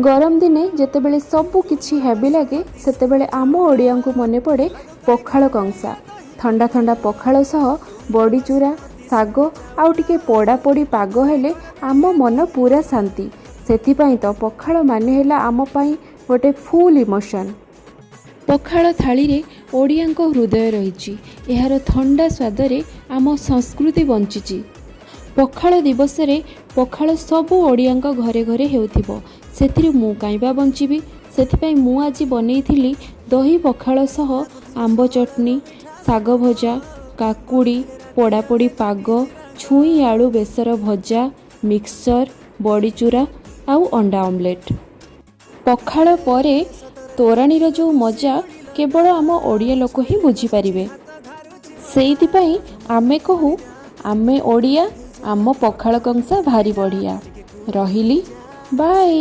ଗରମ ଦିନେ ଯେତେବେଳେ ସବୁ କିଛି ହେଭି ଲାଗେ, ସେତେବେଳେ ଆମ ଓଡ଼ିଆଙ୍କୁ ମନେ ପଡ଼େ ପଖାଳ କଂସା। ଥଣ୍ଡା ଥଣ୍ଡା ପଖାଳ ସହ ବଡ଼ିଚୁରା, ଶାଗ ଆଉ ଟିକେ ପୋଡ଼ାପୋଡ଼ି ପାଗ ହେଲେ ଆମ ମନ ପୁରା ଶାନ୍ତି। ସେଥିପାଇଁ ତ ପଖାଳ ମାନେ ହେଲା ଆମ ପାଇଁ ଗୋଟେ ଫୁଲ୍ ଇମୋସନ୍। ପଖାଳ ଥାଳିରେ ଓଡ଼ିଆଙ୍କ ହୃଦୟ ରହିଛି। ଏହାର ଥଣ୍ଡା ସ୍ୱାଦରେ ଆମ ସଂସ୍କୃତି ବଞ୍ଚିଛି। ପଖାଳ ଦିବସରେ ପଖାଳ ସବୁ ଓଡ଼ିଆଙ୍କ ଘରେ ଘରେ ହେଉଥିବ, ସେଥିରୁ ମୁଁ କାହିଁ ବା ବଞ୍ଚିବି? ସେଥିପାଇଁ ମୁଁ ଆଜି ବନେଇଥିଲି ଦହି ପଖାଳ ସହ ଆମ୍ବ ଚଟଣି, ଶାଗ ଭଜା, କାକୁଡ଼ି, ପୋଡ଼ାପୋଡ଼ି ପାଗ, ଛୁଇଁ ଆଳୁ ବେସର ଭଜା, ମିକ୍ସଚର୍, ବଡ଼ିଚୁରା ଆଉ ଅଣ୍ଡା ଅମଲେଟ୍। ପଖାଳ ପରେ ତୋରାଣୀର ଯେଉଁ ମଜା, କେବଳ ଆମ ଓଡ଼ିଆ ଲୋକ ହିଁ ବୁଝିପାରିବେ। ସେଇଥିପାଇଁ ଆମେ କହୁ, ଆମେ ଓଡ଼ିଆ, ଆମ ପଖାଳ କଂସା ଭାରି ବଢ଼ିଆ। ରହିଲି, ବାଏ।